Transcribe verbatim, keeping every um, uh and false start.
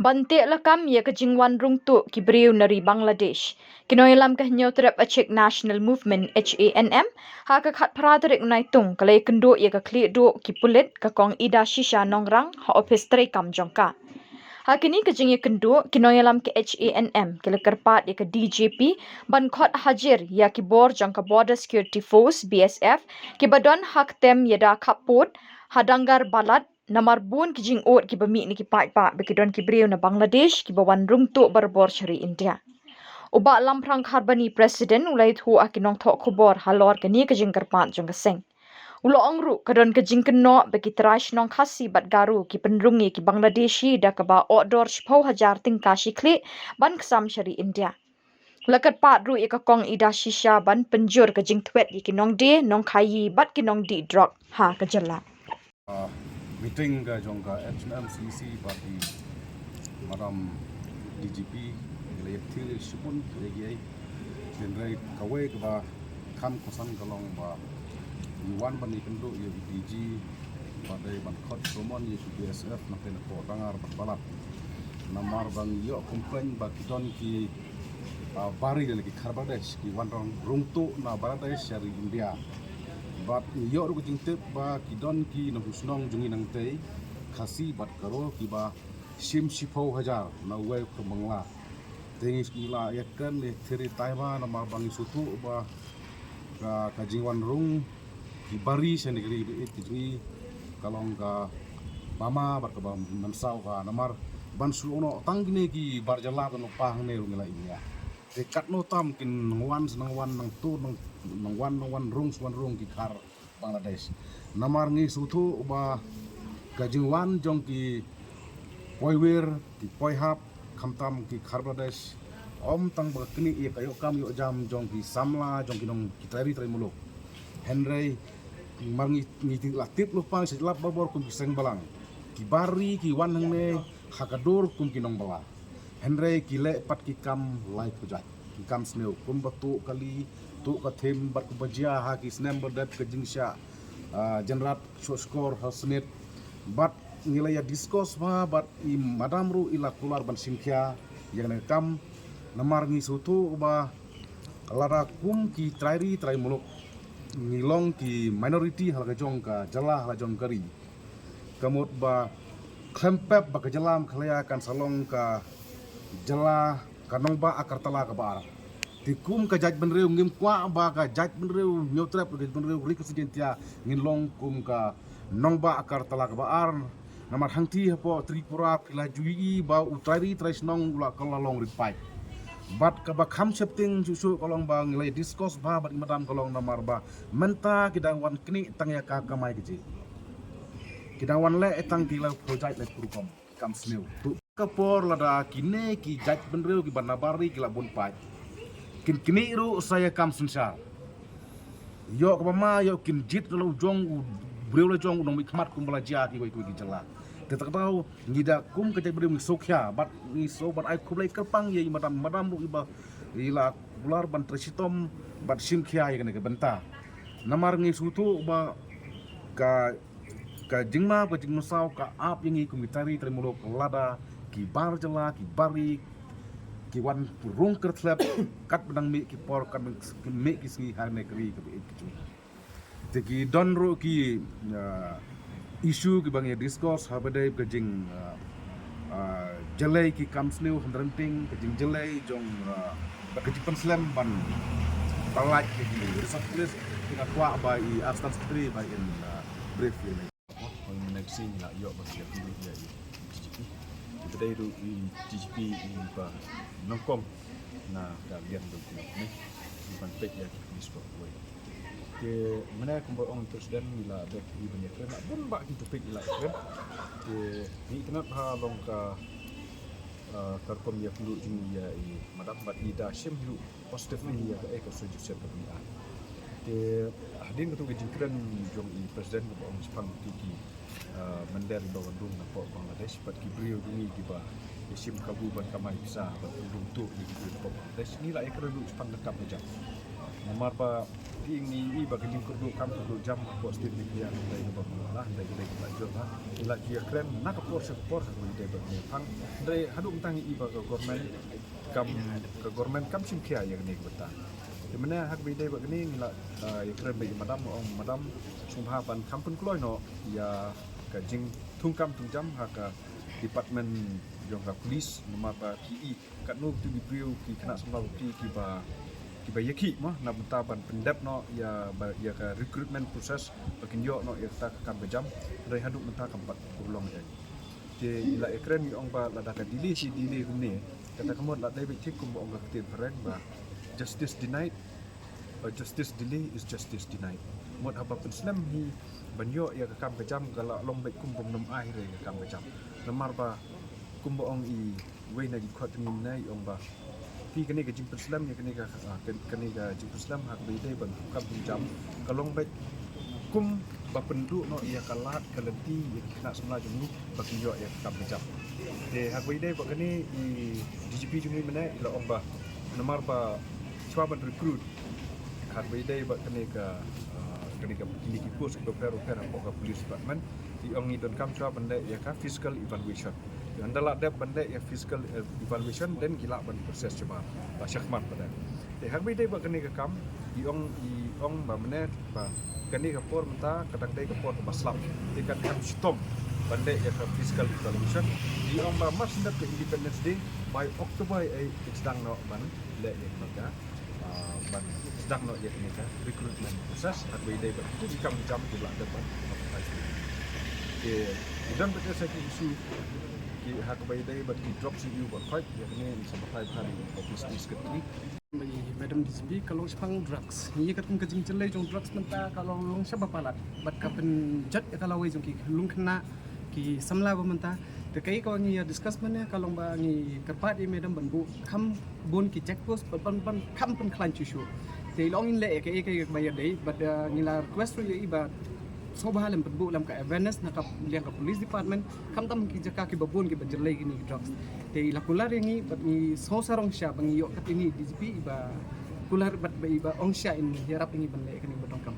Ban teh lakam ïa ka jingwan rung tuh ki briew na ri Bangladesh, ki nongïalam ka Hynñiewtrep Achik National Movement, H A N M, ha ka khatphra tarik u Naitung ka la ïakynduh ïa ka khlieh duh ki pulit ka Kong Ida Shisha Nongrang ha ophis treikam jong ka. Ha kane ka jingïakynduh, ki nongïalam ka H A N M ki la kyrpad ïa ka D G P ban khot hajir ïa ki bor jong ka Border Security Force, B S F, kiba don ha ktem ïada khappud ha Dangar Balat, namar bun ki jingud kiba mih na ki paidbah ba ki don ki briew na Bangladesh kiba wan rung tuh barabor sha ri India. U Bah Lamphrang Kharbani, President, u la ïathuh ha ki nongthoh khubor halor kane ka jingkyrpad jong ka seng. U la ong ruh ka don ka jingkynnoh ba ki trai shnong Khasi bad Garo ki pynrung ïa ki Bangladeshi da kaba ohdor shiphew hajar tyngka shi khlieh ban ksam sha ri India. La kyrpad ruh ïa ka Kong Ida Shisha ban pynjur ka jingthwet ïa ki nongdie nongkhaïi bad ki nongdih drok ha ka jylla. Ah, meeting ka jong ka H M M C C bad i Madam D G P, ngi la ïathuh shibun ïa ki ei. Hynrei kawei kaba kham kongsan ka long ba ngi wan ban ïakynduh ïa ki D G ba dei ban khot summon ïa ki B S F na pynpoh Dangar bad Balat. Namar ba ngi ïoh complain ba ki don ki, ah, bari lane ki khar Bangladesh ki wan rung tuh na Bangladesh sha ri India. Bad ngi ïoh ruh ka jingtip ba ki don ki nongshong shnong jong ngi nangtei, Khasi bad Garo, kiba shim shiphew hajar na uwei u khun Bangla. Te ngi la ïakren ïa thiri tai ba namar ba ngi sngewthuh ba ka, ka jingwan rung ki bari sha ngi ba ïeit ki jong ngi ka long kaba ma bad kaba mynsaw ka namar ban shu ong noh tang kine ki bar jylla ban lypa hangne ruh ngi la ïa. Te katno tam kin nang wan, nang wan, nang tuh, nang, nang wan, nang wan rung, wan rung ki khar Bangladesh. Namar ngi sngewthuh ba ka jingwan jong ki poiwir, ki poihap, khamtam ki khar Bangladesh, ym tang ba ka knieh ïa ka ïoh kam ïoh jam jong ki samla, jong ki nong ki trai ri trai muluk. Hynrei mar ngi, ngi la tip lypa sha lap barabor kum ki seng balang. Ki bari ki wan hangne ha ka dur kum ki nong Bangla. Hynrei ki leh pat ki kam lai pyrjat, ki kam sniew, kumba tuh kali, tuh ka thim, bad kumba jia ha ki snem ba dep ka jingshah, ah, jynrat, shoh shkor ha Senate. Bad ngi la ïa discuss bha, bad i madam ruh i la kular ban shim khia ïa kane ka kam. Namar ngi sngewthuh ba lada kum ki trai ri trai muluk ngi long ki minority ha la ka jong ka jylla, ha la jong ka ri. Ka mut ba khlem pep ba ka jylla Meghalaya kan sa long ka jylla, ka nongbah Agartala kaba ar. Te kum ka jaitbynriew ngim kwah ba ka jaitbynriew Hynñiewtrep, ka jaitbynriew Ri Khasi Jaiñtia ngin long kum ka nongbah Agartala kaba ar. Namar hangtei hapoh Tripura phi la ju ïohi ba u trai ri trai shnong u la, ka la long ri paid. Bad kaba kham sheptieng shuh shuh ka long ba ngi la discuss bha bad i madam ka long namar ba mynta ki dang wan knieh tang ïa ka kamai kajih. Ki dang wan leh tang ki la project leh program kam sniew. Tuh ka por lada kine ki jaitbynriew kiba nabar ri ki la bun paid, kin knieh ruh sa ïa kam synshar. Ïoh kaba ma ïoh kin jied la u jong u briew la jong u nongmihkhmat kumba la jia kiwei kiwei ki jylla. Te ta ka daw ngi da kum ka jaitbynriew ngi sngewkhia bad ngi sngew ban ai khublei kyrpang ïa i madam, madam ruh iba i la kular ban trei shitom bad shim khia ïa kane ka bynta. Namar ngi sngewthuh ba ka, ka jingma, ka jingmynsaw ka ap ïa ngi kum ki trai ri trai muluk lada ki bar jylla, ki bar ri ki wan rung kyrthlep katba dang mih ki por, katba mih ki sngi ha kane ka ri kaba ïeit ka jong ngi. Te ki don ruh ki, ah, issue kiba ngi discuss haba dei ka jing, ah, ah, jyllei ki kam sniew hynrei ka jingjyllei jong, ah, ka jingpynslem ban pyllait ki resource police. Ki nga kwah ba i Assistant Secretary ba in, ah, brief ïa ngi. Hynrei mynne ka sngi ngi la ïoh ba ki ïa kynduh ïa i D G P. Te ka dei ruh i D G P i ba nyngkong na ka liang jong ki nongkynnoh. Ngi ban peit ïa ki police ba kawei. Te mynne kumba ong i President ngi la dep i ban ïakren, la bun bah ki topic ngi la ïakren. Te ngi itynnad bha long ka, ah, ka rukom ïakynduh jong i ïa i madam bad i da shim hi ruh positively ïa kaei ka suggestion kaba ngi ai. Te hadien katu ka jingkren jong i President kaba ong shaphang kito ki, ah, mynder ba wan rung napoh Bangladesh bad ki briew jong ngi kiba ïa shim kabu ban kamai pisa ban rung tuh ïa ki briew napoh Bangladesh, ngi la ïakren ruh shaphang ka kam ka jam. Namar ba te ngi i ba ka jingkyrduh kam kyrduh jam hapoh state Meghalaya, hynrei kaba la, hynrei kaba la jur ba ngi la ju ïakren na ka por sha ka por ha kaba ïadei bad kane ka phang. Hynrei haduh mynta ngi i ba ka government kam, ka government kam shim khia ïa kane ka bynta. Te mynne ha kaba ïadei bad kane ngi la, ah, ïakren bad i madam, ong madam sngewbha ban kham pynkloi noh ïa ka jingthung kam thung jam ha ka department jong ka police, namar ba ki i katno tu ki briew, ki khynnah samla bapli kiba, kiba ïakhih mo na bynta ban pyndep noh ïa ba, ïa ka recruitment process ba kin ïoh noh ïa kata ka kam ka jam. Hynrei haduh mynta kam pat urlong ïa. Te i la ïakren i ong ba lada ka delay shi delay kumne, kata ka mut la dei beit thik kumba ong ka ktien phareng ba justice denied, ba justice delay is justice denied. Mut haba pynslem hi ban ïoh ïa ka kam ka jam ka la long beit kumba ym ai re ïa ka kam ka jam. Namar ba kumba ong i wei na ki khot ngi mynne i ong ba phi kane ka jingpynslem ïa kane ka, ah, kan-, kane ka jingpynslem ha kaba ïadei ban thung kam thung jam ka long beit kumba pynduh noh ïa ka lad ka lynti ïa ki khynnah samla jong ngi ba kin ïoh ïa ka kam ka jam. Te ha kaba ïadei bad kane i D G P jong ngi mynne i la ong ba namar ba shuwa ban recruit ha kaba ïadei bad kane ka, ah, kane ka, kine ki post kiba pher bapher hapoh ka police department, i ong ngi donkam shuwa ban leh ïa ka physical evaluation. Ynda la dep ban leh ïa physical, eh, evaluation, then ki lah ban process shabar, ah, shakhmat pat. Te ha kaba ïadei bad kane ka kam i ong, i ong ba mynne ba kane ka por mynta ka dang dei ka por kaba slap. Te kan kham shitom ban leh ïa ka physical evaluation. I ong ba mar shu dep ka Independence Day, by October ei, eh, sdang noh ban leh ïa kane ka, ah, ban sdang noh ïa kane ka recruitment process ha kaba ïadei bad ki kam ki jam kiba la dep ban advertise. Te i don pat sa ki issue ki ha kaba ïadei bad ki drugs issue ba khot ïa kane sa batai bha ïa ka police secretary. Madam D G P, ka long shaphang drugs. Ngi katkum ka jingjyllei jong drugs mynta ka long long shaba palat bad ka pynjot ïa ka lawei jong ki lungkhynnah ki samla ba mynta. Te kaei kaba ngi ïa discuss mynne ka long ba ngi kyrpad ïa i madam ban buh kham bun ki check post ban, ban, ban kham pynkhlaiñ shuh shuh. Te i la ong in leh ïa kaei kaei kaba ïadei bad, uh, ngi la request ruh ïa i ba sngewbha lem pynbuh lem ka awareness na ka liang ka police department, khamtam ki jaka kiba bun kiba jyllei kine ki drugs. Te i la kular ïa ngi bad ngi sngew sarong sha ba ngi ïoh kat ïa ngi D G P i ba kular bad ba i ba ong sha in ïarap ïa ngi ban leh kane ba donkam.